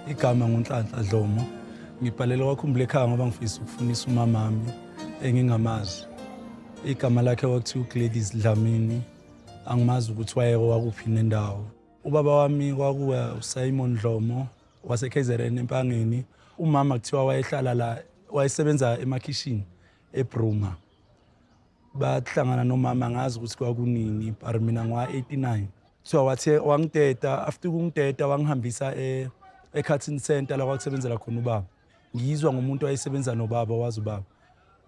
Igama nguNhlanhla Dlomo. Ngibhalele kwaKhumbula ekhaya ngoba ngifisa ukufunisa umamami engingamazi. Igama lakhe kwakuthiwa uGladys Dlamini. Angimazi ukuthi wayeke wakuphi nendawo. Ubaba wami kwakuwa uSimon Dlomo wase-KZN eMpangeni. Umama kuthiwa wayehlala la, wayesebenza emakhishini eBruma. Bahlangana nomama ngazi ukuthi kwakunini, but mina ngwa-89. Kuthiwa wathi wangiteta, after ukungiteta wangihambisa e-Carlton Center la kwakusebenzela khona ubaba. Ngiyizwa ngomuntu owayesebenza nobaba, wazi ubaba.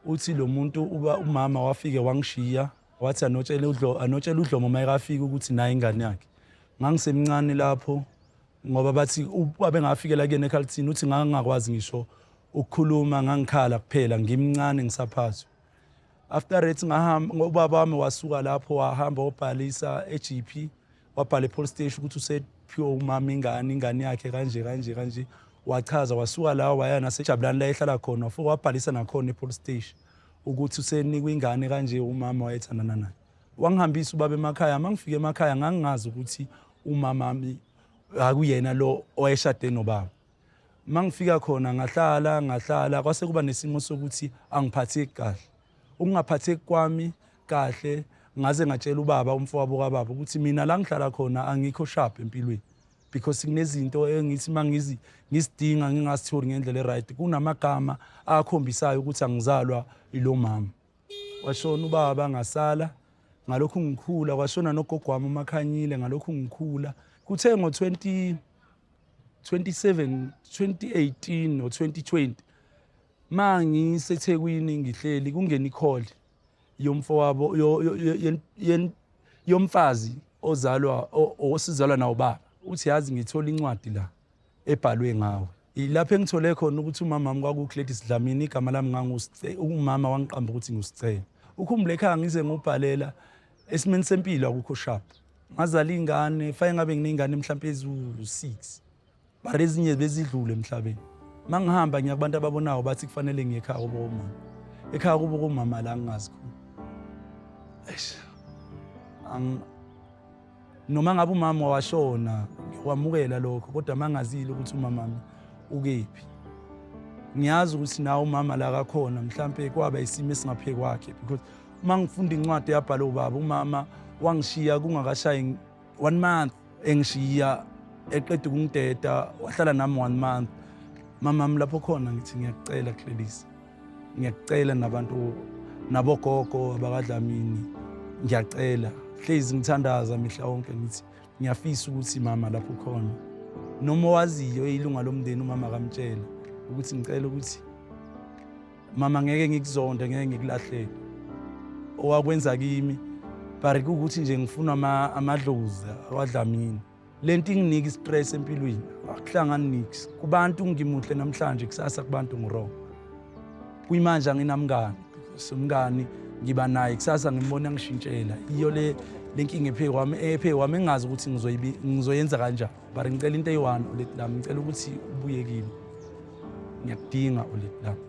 Uthi lo muntu uba umama wafike wangishiya, wathi anotshele udlo anotshele uDlomo mayekafika ukuthi naye ingane yakhe. Ngangisemncane lapho ngoba bathi babengafikela kuyena eCarlton, uthi ngangingakwazi ngisho ukukhuluma, ngangikhala kuphela ngimncane ngisaphathwa. After that ngahamba, ubaba wami wasuka lapho wahamba wabhalisa e-GP, wabhala e-police station ukuthi usephiwe umama ingane yakhe kanje kanje kanje. Wachaza, wasuka la waya naseJabulani la ehlala khona, wafika wabhalisa nakhona e-police station ukuthi usenikwe ingane kanje umama wayethandana naye. Wangihambisa ubaba emakhaya. Uma ngifika emakhaya ngangingazi ukuthi umama wami akuyena lo owayeshade nobaba. Uma ngifika khona ngahlala ngahlala, kwase kuba nesimo sokuthi angiphatheki kahle. Ukungaphatheki kwami kahle ngaze ngatshela ubaba, umfowabo kababa, ukuthi mina la ngihlala khona angikho sharp empilweni, because kunezinto engithi uma ngizidinga ngingasitholi ngendlela e-right. Kunamagama akhombisayo ukuthi angizalwa ilo mama. Washona ubaba ngasala ngalokhu ngikhula, kwashona nogogo wami uMakhanyile ngalokhu ngikhula. Kuthe ngo-20 27 2018 or 2020 ma ngiseThekwini ngihleli, kungena i-call yomfowabo yomfazi ozalwa osizalwa nawo baba, uthi yazi ngithola incwadi la ebhalwe ngawe. Ilapho engithole khona ukuthi umama wami kwakuGladys Dlamini, igama lami umama wangiqamba ukuthi nguSicelo. Ukhumbule ekhaya ngize ngobhalela esimeni sempilo akukho sharp. Ngazala ingane, fanele ngabe nginey'ngane mhlawumpe eziwu-6, but ezinye bezidlule emhlabeni. Uma ngihamba ngiya kubantu ababonayo bathi kufanele ngiye ekhaya kubo komama. Ekhaya kubo komama la ngingazi khona. Eish. Noma ngabe umama washona ngikwamukela lokho, kodwa mangazile ukuthi umama wami ukephi. Ngiyazi ukuthi nawe umama la kakhona mhlampe kwaba isimo esingaphe kwakhe, because uma ngifunda incwadi eyabhalwa ubaba, umama wangishiya kungakashayi 1 month engishiya, eqeda ukungideda wahlala nami 1 month. Mama lapho khona ngithi ngiyakucela Gladys, ngiyakucela nabantu nabogogo abakaDlamini, ngiyacela, hlezi ngithandaza mihla yonke ngithi ngiyafisa ukuthi mama lapho khona noma owaziyo ilunga lomndeni umama kamtshela ukuthi ngicela ukuthi mama ngeke ngikuzonde, ngeke ngikulahlele owakwenza kimi, but kuwukuthi nje ngifuna amadlozi awadlamini. Lento inginika i-stress empilweni, akuhlangani nix. Kubantu ngimuhle namhlanje, kusasa kubantu ngi-wrong. Kuyimanje anginamngani, because umngani ngiba naye kusasa ngimbona ngishintshela. Iyo le lenkinga ephe kwami ephe kwami engazi ukuthi ngizoyenza kanjani, but ngicela into eyi-one, olady lami, ngicela ukuthi ubuye kimi, ngiyakudinga olady lami.